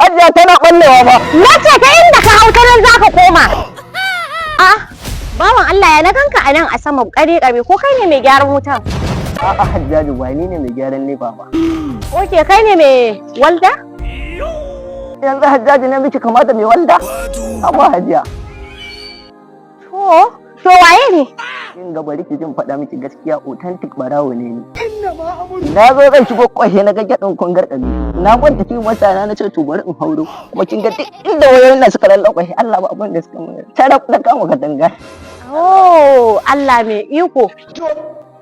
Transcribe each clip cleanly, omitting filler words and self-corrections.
Hajiya, tana ballewa ba. Na ce ta inda ka hau ta nan zaka koma. Ah, bawan Allah, ya na ganka a nan a sama kare kare, ko kai ne mai gyaran wutan? A'a Hajjaju, ba ni ne mai gyaran NEPA ba. Okay, kai ne mai walda? Yanzu Hajjaju, na miki kamata mai walda? Amma Hajiya. To waye ne? Kin ga, bari ki jin faɗa miki gaskiya, authentic barawo ne ni. Na zo zan shigo kwashe, na ga gyaɗin kun garɗami. Na kwanta cikin mota na, ce to bari in hauro. Kuma kin ga duk inda wayoyin nan suka lallakwashe, Allah ba abin da suka mun. Taraf na kama katanga. Oh, Allah mai iko.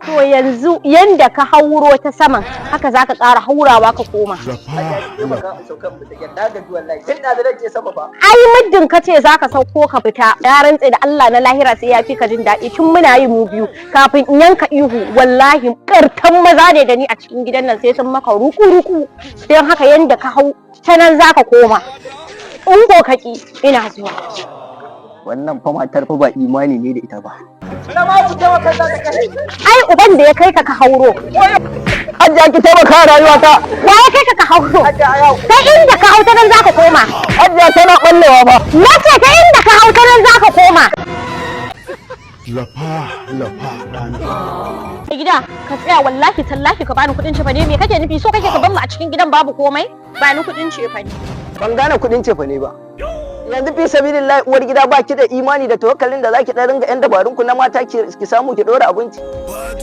To yanzu yanda ka hauro ta saman, haka zaka ƙara haurawa ka koma. Ai muddin ka ce zaka sauko ka fita, ya rantse da Allah na lahira sai ya fi ka jin daɗi. Tun muna yi mu biyu kafin in yanka ihu, wallahi ƙartan maza ne da ni a cikin gidan nan sai sun maka ruku ruku. Don haka yanda ka hau ta nan zaka koma. In ko ka ki, ina zuwa. Wannan fa matar fa ba imani ne da ita ba. Ai uban da ya kai ka ka hauro. Hajiya, ki taimaka rayuwata. Wa ya kai ka ka hauro? Ta inda ka hau ta nan zaka koma. Hajiya, tana ballewa ba. Na ce ta inda ka hau ta nan zaka koma. Lafa lafa ɗana. Mai gida, ka tsaya, wallahi tallahi ka bani kuɗin cefane. Me kake nufi? So kake ka bar mu a cikin gidan babu komai? Bani kuɗin cefane. Ban gane kuɗin cefane ba. Yanzu fi sabilillahi, uwar gida, ba ki da imani da tawakkalin da zaki dan ringa yan dabarun ku na mata ki samu ki dora abinci.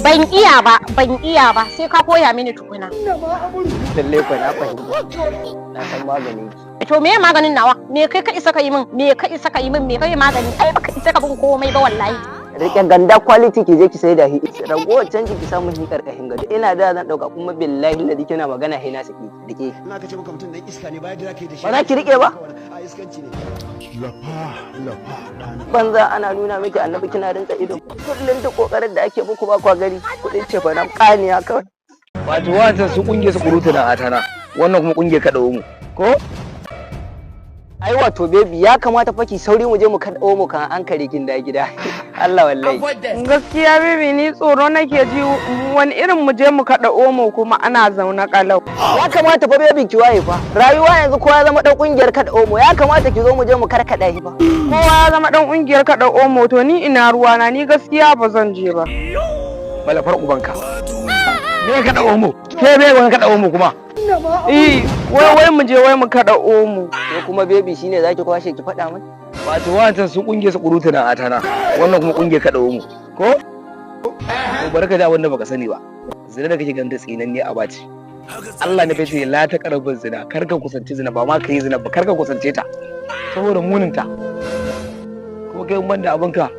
Ban iya ba, ban iya ba, sai ka koya mini tukuna. Lalle ko na fahimta. Na san maganin ki. To me maganin nawa? Me kai ka isa ka yi min? Me ka isa ka yi min? Me kai magani? Ai baka isa ka bin komai ba wallahi. Rike ganda quality, ki je ki sai da hi. Ragowar canji ki samu hi karkashin gado. Ina da zan dauka kuma billahi ladi kina magana hi na saki. Rike. Ina ka ce maka mutum dan iska ne, bayan da zaka yi da shi. Ba za ki rike ba? A iskanci ne. Lafa lafa ɗana. Banza, ana nuna miki annabi kina rinka ido. Kullum duk kokarin da ake muku ba kwa gari. Kudin ce fa nan kaniya kawai. Wato wancan su kungiyar su kurutu na atana, wannan kuma kungiyar kaɗa mu ko? Ai wato baby, ya kamata fa ki sauri mu je mu kaɗo mu kan an kare kin da gida. Allah wallahi. Gaskiya baby, ni tsoro nake ji. Wani irin mu je mu kaɗa omo kuma ana zaune kalau? Ya kamata fa baby ki waye fa. Rayuwa yanzu kowa ya zama dan kungiyar kaɗa omo. Ya kamata ki zo mu je mu karkaɗa shi fa. Kowa ya zama dan ƙungiyar kaɗa omo, to ni ina ruwana? Ni gaskiya ba zan je ba. Malafar ubanka, me kaɗa omo? Ke me wani kaɗa omo kuma? Eh, wai wai mu je wai mu kaɗa omo. Ko kuma baby, shine zaki kwashe ki faɗa min? Wato wancan su kungiyar su kurutu na atana, wannan kuma kungiyar kaɗa omo ko? To barka da wanda baka sani ba, zina da kake ganta tsinanne a baci. Allah ne bai la ta karabin zina, kar ka kusanci zina, ba ma ka yi zina ba, kar ka kusance ta saboda muninta. Kuma kai ban da abinka,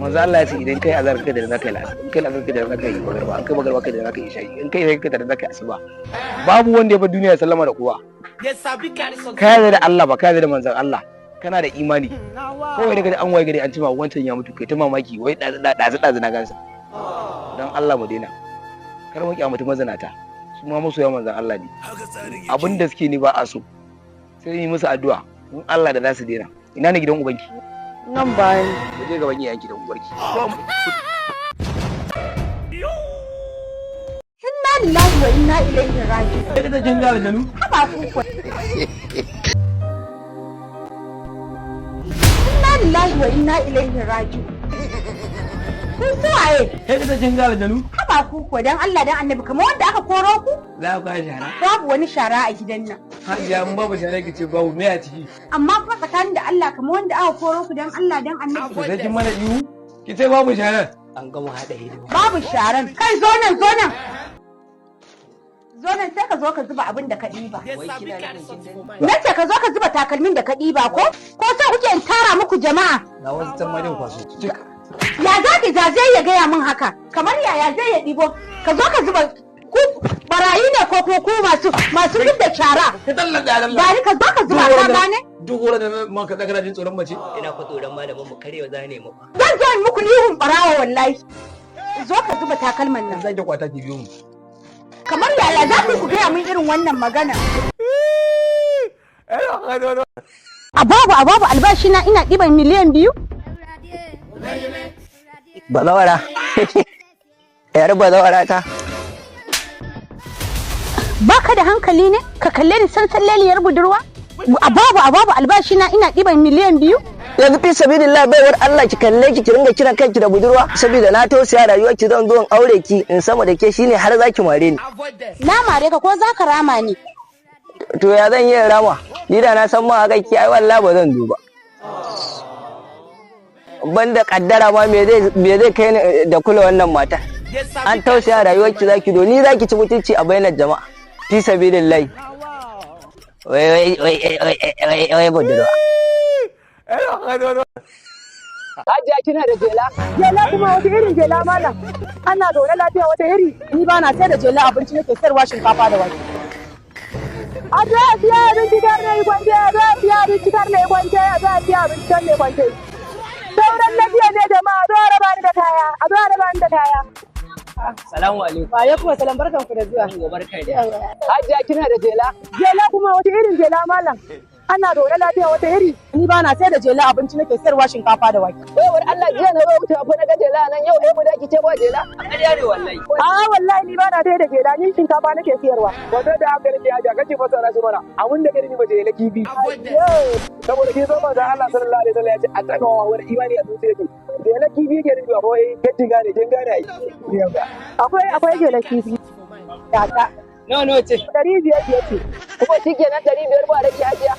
manzo Allah ya ce idan kai azar kai da zaka yi la'asar, in kai la'asar kai da zaka yi magarba, in kai magarba kai da zaka yi shayi, in kai kai da zaka yi asuba. Babu wanda ya bar duniya ya sallama da kowa. Ka yarda da Allah ba, ka yarda da manzon Allah, kana da imani, kawai daga an waye gari an ce ma wancan ya mutu, kai ta mamaki, wai dazu dazu na gansa. Dan Allah mu daina, kar mu kyamata mazinata, su ma masoya manzon Allah ne. Abin da suke ni ba a so, sai yi musu addu'a in Allah da za su daina. Ina ne gidan ubanki? Nan bayan. Mu je gaban iyayenki da uwarki. Inna lillahi wa inna ilaihi raji'un. Kai da jin aljanu. Haba ku kuwa. Inna lillahi wa inna ilaihi raji'un. Kun su waye? Kai da jin aljanu. Haba ku kuwa, dan Allah dan Annabi, kamar wanda aka koro ku? Za ku kai shara? Babu wani shara a gidan nan. Hajiya, mun babu shara ki ce babu me a ciki? Amma kuma tsakanin da Allah, kamar wanda aka koro ku, dan Allah dan Annabi. To sai kin mana ihu ki ce babu sharar. An gama haɗa hidima. Babu sharan. Kai, zo nan, zo nan. Zo nan, sai ka zo ka zuba abin da ka ɗiba. Wai kina nufin kin dani? Na ce ka zo ka zuba takalmin da ka ɗiba ko? Ko sai kuke in tara muku jama'a? Ga wasu can ma dai kwaso. Ya za ki za zai ya gaya min haka? Kamar yaya zai ya ɗibo? Ka zo ka zuba, ku barayi ne ko ko ku masu zub da shara? Ka tallata Allah. Bari ka zo ka zuba, ka gane? Duk wurin da man ka kana jin tsoron mace. Ina fa tsoron malamin mu karewa za ne mu fa. Zan zo in muku ihun barawa wallahi. Zo ka zuba takalman nan. Zan ki kwata ki biyo mu. Kamar yaya za ku gaya min irin wannan magana? A babu, a babu albashi na ina ɗiban miliyan 2? Bazawara. Yar bazawara ta. Baka da hankali ne? Ka kalle ni san salleliyar budurwa? A babu, a babu albashi na ina ɗiban 2 miliyan. Yanzu fi sabilillah, baiwar Allah, ki kalle ki, ki ringa kiran kanki da budurwa. Saboda na tausaya rayuwar ki, zan zo in aure ki in sama da ke, shine har zaki mare ni. Na mare ka ko za ka rama ni? To ya zan yi in rama? Ni da na san ma haka ki, ai wallahi ba zan zo ba. Banda kaddara ma, me zai kai ni da kula wannan mata? An tausaya rayuwar ki, zaki do ni zaki ci mutunci a bainar jama'a, fi sabilillah. Wai wai wai wai wai wai, budurwa. Hajiya, kina da jela? Jela kuma wata irin jela, malam? Ana zaune lafiya, wata iri? Ni ba na sai da jela, abinci nake sayarwa, shinkafa da wake. A zo a siya abinci kar na yi kwance, a zo a siya abinci kar na yi kwance, a zo a siya abinci kar na yi kwance. Sauran lafiya ne jama'a, a zo a raba ni da kaya, a zo a raba ni da kaya. Salamu alaikum. Wa alaikum salam, barkan ku da zuwa. Barka da. Hajiya, kina da jela? Jela kuma wata irin jela, malam? Ana zaune lafiya, wata iri? Ni ba na sai da jela, abinci nake sayarwa, shinkafa da wake. Baiwar Allah, jiya na zo wuce fa na ga jela nan, yau ai mu da ce ba jela. Ƙarya ne wallahi. A'a, wallahi ni ba na sai da jela, ni shinkafa nake siyarwa. Wata da hankali ke hajiya, kace fasara shi mana. Abin da gani ba jela kifi. Saboda kin san manzon Allah sallallahu alaihi wasallam ya ce a takawa wani imani a zuciya yake. Jela kifi yake nufi, ba wai kin gane, kin gane ai. Akwai jela kifi. Yata. Nawa nawa ce? 500 5 ce. Kuma shikenan 500 ba rage, hajiya?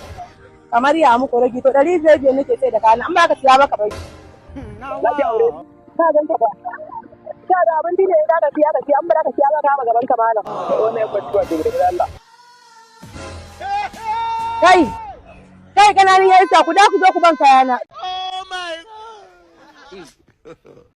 Kamar ya muku rage? To 500 5 nake sai da kayan, an baka siya baka bai. Zaki aure. Ka gan ka ba. Ka ga abinci ne, za ka siya ka siya, an ba za ka siya ba ka gaban ka, malam. Wannan ya kwaci ba daga Allah. Kai kai, kananan yayi ku da ku zo ku ban kayana.